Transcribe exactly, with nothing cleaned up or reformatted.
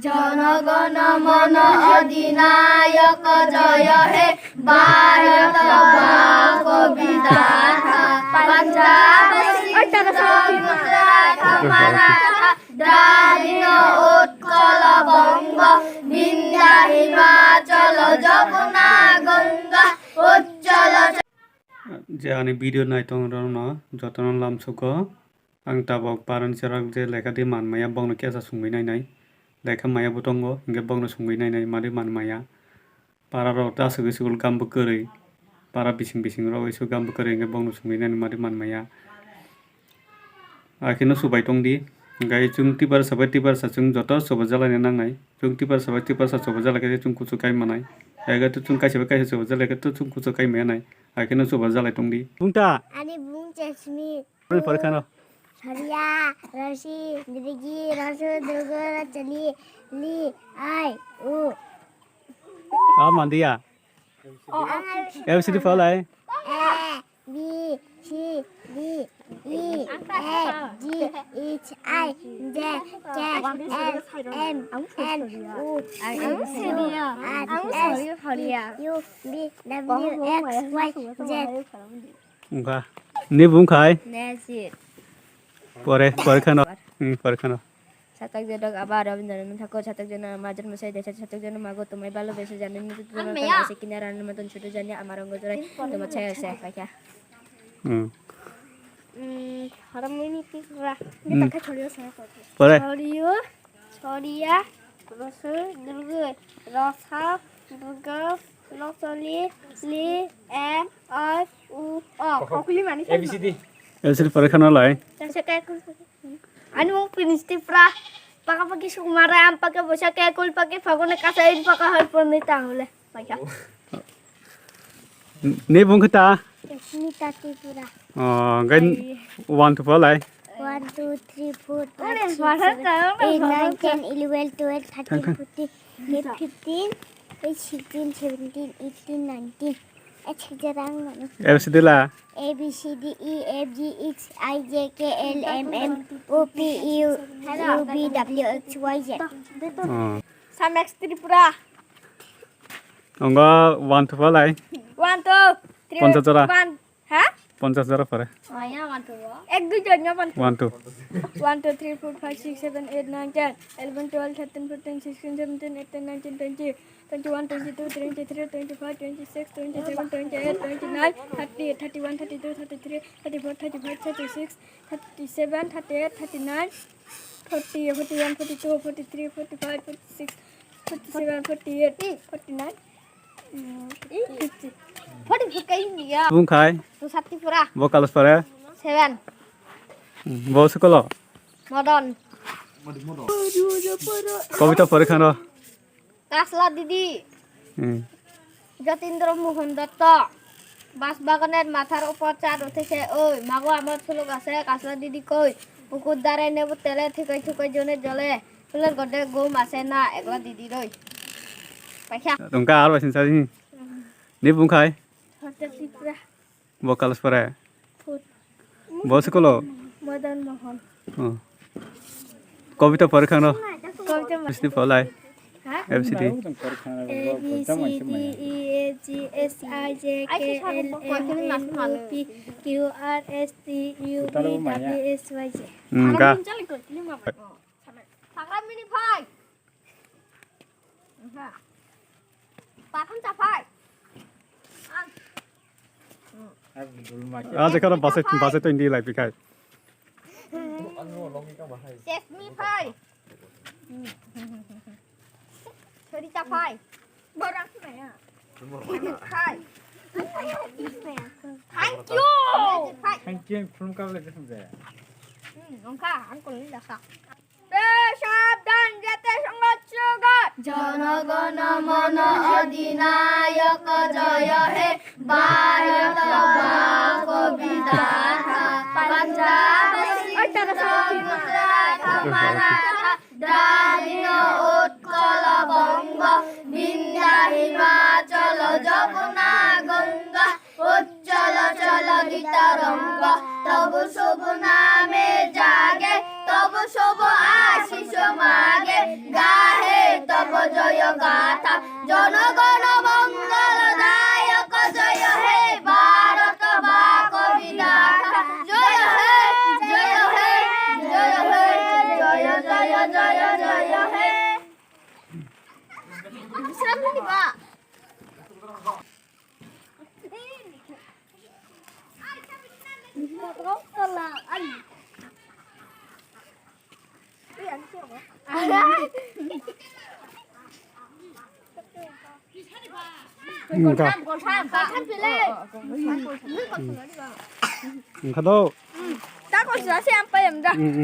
জনগণ মন অধিনায়ক জয় হে ভারত ভাগ্য বিধাতা। পঞ্জাব সিন্ধ গুজরাট মারাঠা দ্রাবিড় উৎকল বঙ্গ বিন্ধ্য হিমাচল যমুনা গঙ্গা উচ্ছল. Je ani video nai tongrokno jotono lamsugo. Ang tabok parani chwrak je lekha di man maya, bokno kesa sungwi nainai. Lekha maya bo tongo, hinkhe bokno sungwi nainai, madi man maya. Para rok ta aswk school gam bwkrwi. Para bising bising rok school gam bwkrwi, hinkhe bokno sungwi nainai, madi man maya. Akheno subai tongdi. Hinkhe chwng tiprasa bai tiprasa chwng joto choba jalaina nangnai. Chwng tiprasa bai tiprasa choba jala khe chwng kuchuk kai manai. Ego to chwng kaisa bai kaisa choba jala khe to chwng kuchuk kai maya nai. Akheno choba jalai tongdi. Bungta. Ani bung Chesmi. Ani pore khano. Saria, Rasi, Dirigi, Rasu, Durgu, Rachali, Li, Ai, U. Ah, mandiya. A B C D phalai. A, B, C, D, E, F, G, H, I, J, K, L, M, N, O, P, Q, R, S, T, U, V, W, X, Y, Z. Wngkha. Ni bung khai? Nezit. Pore, pore khano. Hmm, pore khano. Satak jedok aba Rabindranath Thakur, satak jeno ama janma sai desa, satak jeno mago tumai balo besa jani ni tu jeno tang ase kina rani maton chutu jani ama rongo jorai tuma chaya se paikha. Hmm. Hmm, haram ini pura. Hmm. Ini pakai choriyo saya kok. Pore. Choriyo, choriya, rosu, durgu, rosa, durgu, losoli, li, e, o, u, o. Kokoli mani A B C D. A B C D pore khano lai. Tasa kai kul. Ani mung pinis tipra. Paka paki sukmara am pake bosa kai kul pake phagone kasa in paka har pon ni tangule. Paikha. Ni bung khita? Ni ta tipra. Oh, gan one to four lai. One, two, three, four, five, six, seven, eight, nine, ten, eleven, twelve, thirteen, fourteen, fifteen, sixteen, seventeen, eighteen, nineteen. A B C D la. A B C D E F G H I J K L M N O P U V W X Y Z. Oh. Samex Tripura. Ongo one to four lai. One, two, three, Ponchas jora. One. Ha? Ponchas jora pore. Ek dui jon na ponchas. One, two. One, two, three, four, five, six, seven, eight, nine, ten, eleven, twelve, thirteen, fourteen, sixteen, seventeen, eighteen, nineteen, twenty, twenty-one, twenty-two, twenty-three, twenty-five, twenty-six, twenty-seven, twenty-eight, twenty-nine, thirty, thirty-one, thirty-two, thirty-three, thirty-four, thirty-five, thirty-six, thirty-seven, thirty-eight, thirty-nine, forty, forty-one, forty-two, forty-three, forty-five, forty-six, forty-seven, forty-eight, forty-nine. Bung khai. Bo kalas pore. Seven. Bo sukolo. Modon. Kobita pore khano. Kasla didi. Hmm. Jatindra Mohan Datta. Bas baganer mathar upor char uthise oi, mago amor suluk ase, kasla didi koi. Pukur dare nebu tele thikai thukai jone jole. Fuler gode gom ase na, ekla didi roi. Paikha. Tongka aro basin sari. Ni bung khai? Hotel Tripura. Bo kalas pore? Four. Bo sukolo? Madan Mohan. Oh. Kobita pore khano. Kobita ma- Bisni pholai. Ha? A B C D. A B C D E F G H I J K L M N O P Q R S T U V W X Y Z. Hmm, ka. Sagra mini phai. Pathan cha phai. Ah, je khara base, base to indi lai pikhai. Sesame phai. Chori cha phai. Borang phai. Phai. Thank you. Phai. Thank you, from Kabla Jaya. Hmm, nongkha, uncle ni dakha. Be sabdan, jate songo chugo. জনগণ মন অধিনায়ক জয় হে ভারত ভাগ্য বিধাতা। পঞ্জাব সিন্ধ গুজরাট মারাঠা দ্রাবিড় উৎকল বঙ্গ বিন্ধ্য হিমাচল যমুনা গঙ্গা উচ্ছল চল গীত রঙ্গ। তব শুভ নামে জাগে, তব শুভ আশিস মাগে, গাহে Wngkha. Wngkha do.